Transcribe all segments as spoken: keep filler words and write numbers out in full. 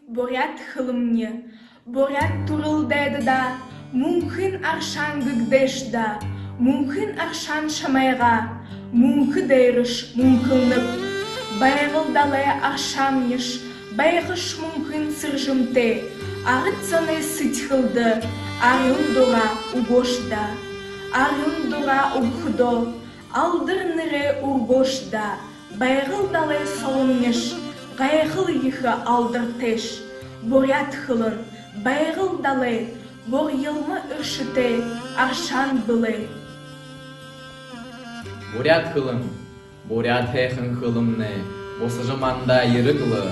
Буряад хэлэмни. Буряад түрэл дайдада мүнхын аршаан гэгдээш даа, мүнхын аршаан шамайгаа мүнхэ дээрэш мүнхэлнэб. Байгал далай аршаамниш байхаш мүнхын сэржэмтэй, арад зоной сэдьхэлдэ арюун дураа үгөөш даа. Арюун дураа үгэхэдөө алдар нэрээ үргөөш даа. Байгал далай соломниш гайхал ехэ алдартай. Буряад хэлэн Байгал далай бурьялма эршэтэй аршаан бэлэй. Буряад хэлэн, буряад һайхан хэлэмни бусажа манда ерэг лэ.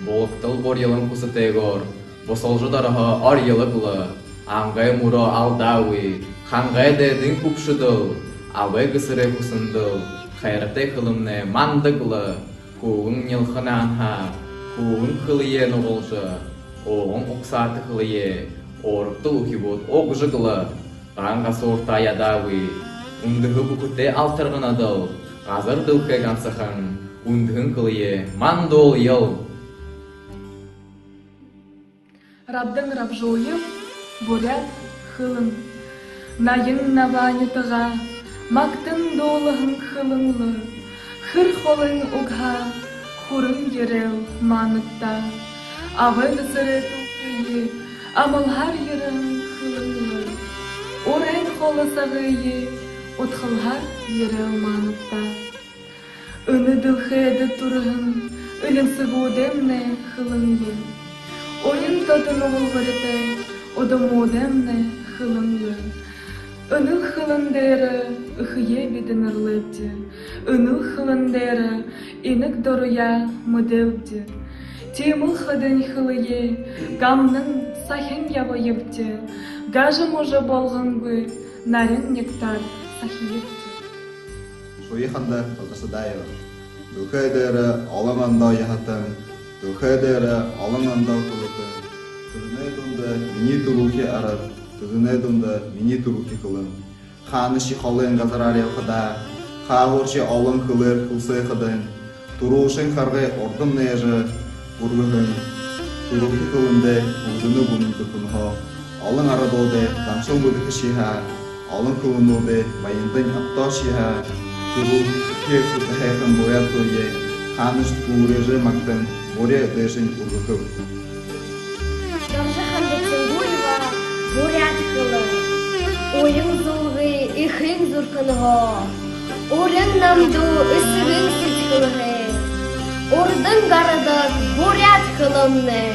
Булагтал бурьялан хүсэтэйгөөр бусалжа дороһоо орьёлог лэ. Ангай мүрөө алдаагүй, хангай дайдын хүбшэдэл, абай Гэсэрэй хүсэндэл хайратай хэлэмни мандаг лэ. Хүүгэн нялха наһанһаа хүүгэн хэлэеэ нугалжа, ууган угсаата хэлэеэ урагтал үхибүүд угжаг лэ. Ган гасууртаа ядаагүй үндэһэ бүхэтэй алтарганадал газар дэлхэй гансахан үндэһэн хэлэеэ мандуулаял. Рабдан Рабжуев. Буряад хэлэн. Наян Наваа нютагаа магтан дуулаһан хэлэн лэ. Хэр холын угһаа хүрэн ерээл маанадта. Абай Гэсэрэй түүхые амалһаар ерэһэн хэлэн лэ. Урайн холо сагые удхалһаар ерээл маанадта. Энэ дэлхэйдэ түрэһэн элинсэгүүдэймнай хэлэн лэ. Уян тодо нугалбаритай удамуудаймнай хэлэн лэ. Энэл хэлэн дээрэ эхые бидэ нэрлээбди. Энэл хэлэн дээрэ инаг дураяа мэдээбди. Тиимэл хэдэн хэлэеэ гамнан сахин ябаябди. Гажа мужа болгонгүй нарин нягтаар сахиябди. Шуяханда Балдасадаева. Дэлхэй дээрэ олон ондоо яһатан, дэлхэй дээрэ олон ондоо хэлэтэн. Тэдэнэй дунда минии түрэлхи арад, тэдэнэй дунда минии түрэлхи хэлэн. Хаанашье холын газараар ябахадаа, хаагууршье олон хэлээр хэлсээхэдэнь, түрүүшын харгы урдам нээжэ үргэһэн түрэлхи хэлэндээ үгдэнэ гүнэн зүрхэнһөө. Олон арадуудай заншал мэдэхэшье һаа, олон хэлэнүүдые баяндань абтаашье һаа, түрэлхи һайхан буряад хэлэеэ хаанашье гүүрээжэ магтан, бури дээшэнь үргэхэб. Доржо Хандацангуева. Буряад хэлэн. Уян зүлгы эхын зүрхэнһөө, урин намдуу эсэгын сэдьхэлһээ урдан гарадаг буряад хэлэмнай.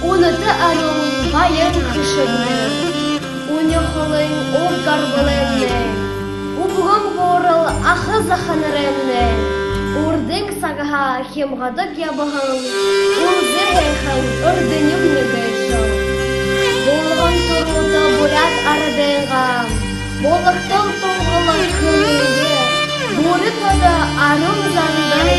Үнэтэ арюун баян хэшэгнай. Үни холын уг гарбалаймнай. Үбгэн буурал аха заханараймнай. Урдын сагһаа хямгадаг ябаһан үлзы һайхан эрдэним нэгэшэл. Булган түрүүтэ буряад арадайнгаа булагтал тунгалаг хэлэеэ бүри тодо арюун зандар